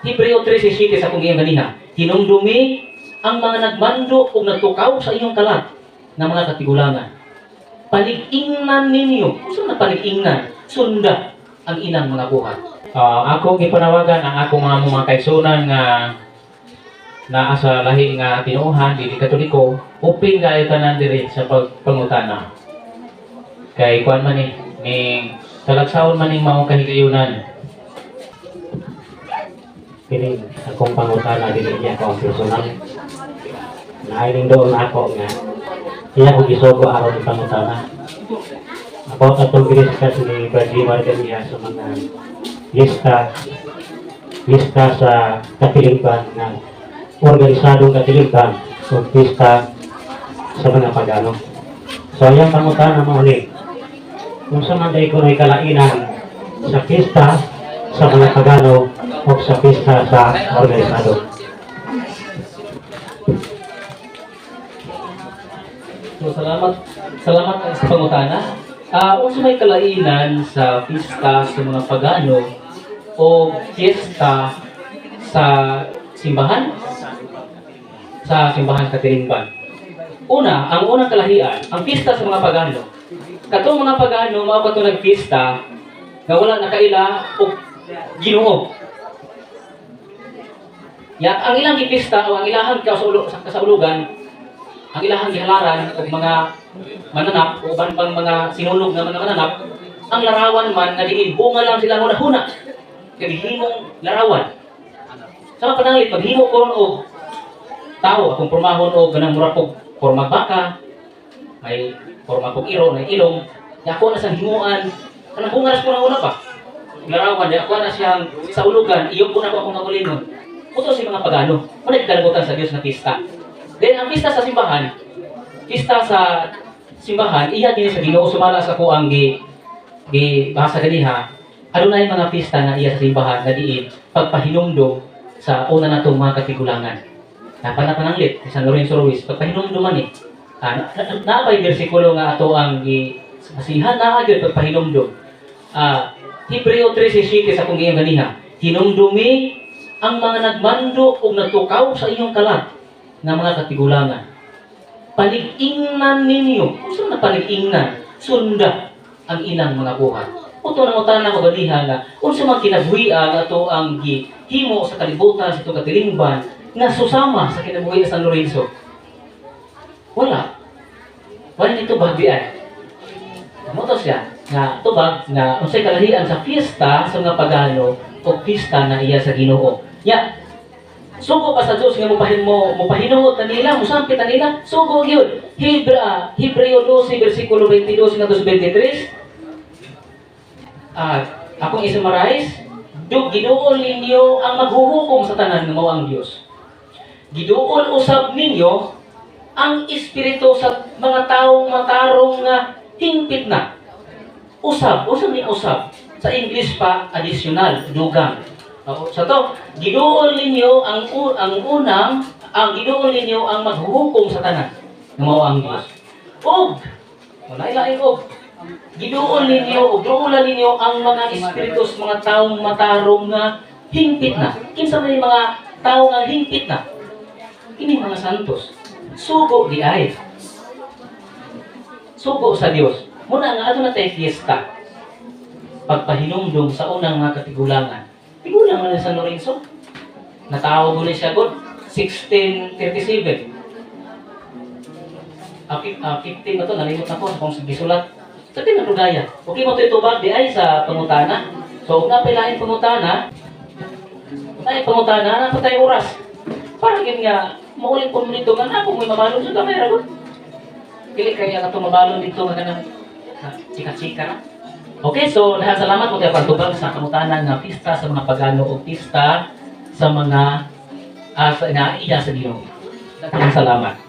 Hebreo 3:7 sa akong iyang ganiha. Hinumdumi ang mga nagmando o nagtukaw sa inyong kalat nga mga katigulangan. Panig-ingnan ninyo. Unsa man panig-ingnan? Sunda ang ilang mga buhat. Akong gipanawagan ang akong mga mga kaigsunan nga naa sa lahi nga tinuohan, dili Katoliko, open kayo tanan diri sa pagpangutana. Kay kuan man ni ning talagsaon man ning maong kahigayunan. Kini akong pangutana, dili niya ako ang personal. Naay doon ako nga iya ko gisugo aron pangutana. About atong gidiscuss ni Brad Jimar ganiha sa mga lista lista sa katilingban nga organisadong katilingban o pista sa mga pagano. So ayang pangutana mao ni kung sa man day kuno'y kalainan sa pista sa mga pagano o sa pista sa organisado. So salamat salamat sa pangutana. Unsa may kalainan sa pista sa mga pagano o fiesta sa simbahan? Sa simbahan katilingban. Una, ang unang kalahian, ang pista sa mga pagano. Katong mga pagano mao kato nagpista nga wala nakaila og Ginoo. Ya, ang ilang gipista o ang ilahang kasaulugan, ang ilahang gihalaran og mga mananap o uban pang mga sinunog nga mga mananap, ang larawan man nga diin bunga lang sila huna-huna. Kay gihimong larawan. Sa mga pananglit maghimo ko ron og tao, akong pormahon og ganang mura og porma baka, may porma kog iro, na ilong, ya ako na siyang himuan, kanang bunga ko na una pa. Larawan, ya ako na siyang saulugan, iyog ko na ko akong kaugalingon. Uto si mga pagano, wala kalabutan sa Dios na pista. Then ang pista sa simbahan, iya kini sa Ginoo sumala sa ko ang gi gi basa ganiha. Adunay mga pista nga iya sa simbahan nga diin pagpahinumdom sa una natong mga katigulangan. Napanapananglit ni San Lorenzo Ruiz, pagpahinumdom man eh. Na pa'y bersikulo nga ato ang gi basihan naa gyud pagpahinumdom. Hebreo 3:7 sa akong iyang ganiha. Hinumdumi ang mga nagmando o nagtukaw sa inyong kalat nga mga katigulangan. Panig-ingnan ninyo. Unsa man panig-ingnan? Sunda ang ilang mga buhat. Uto nang utana ko ganiha nga unsa man kinabuhi nga ato ang gihimo sa kalibutan sa itong katilingban nga susama sa kinabuhi sa San Lorenzo. Wala. Wala nito bahagdian. Mao to siya nga tubag nga unsay kalahian sa fiesta sa mga pagano o pista nga iya sa Ginoo. Ya, sugo pa sa Dios nga mopahinuot na nila, mosampit na nila, sugo gyud. Hebreo 12 bersikulo 22 ngadto sa 23. Akong i-summarize, giduol ninyo ang maghuhukom sa tanan nga mao ang Dios. Giduol usab ninyo ang espiritu sa mga taong matarong nga hingpit na. Usab, usab ni usab. Sa English pa, additional, dugang. Oo, sa to, giduol ninyo ang unang, ang giduol ninyo ang maghuhukom sa tanan nga mao ang Dios. Og wala ilain og giduol ninyo og duolan ninyo ang mga espiritu sa mga taong matarong nga hingpit na. Kinsa man yung mga tao nga hingpit na? Kini mga santos. Sugo di ay. Sugo sa Dios. Muna nga ato na tayo fiesta. Pagpahinumdum sa unang mga katigulangan. Tigulang man ni San Lorenzo. Natawag ni siya god 1637. 15 ba to? Nalimot na ko kung gisulat. Sabi na lugaya. Okay mo ito itubag di ay sa pangutana. So, kung napilain pangutana, ay pangutana, na tayo oras. Para yun nga, maulit po mo dito nga, na ako may mabalon sa kamera ko. Dili kaya nga ito mabalon dito nga kanang chika-chika na. Okay, so lahat salamat mo tayo pagtubag sa pangutana nga pista sa mga pagano o pista sa mga sa, nga iya sa Ginoo. Daghang salamat.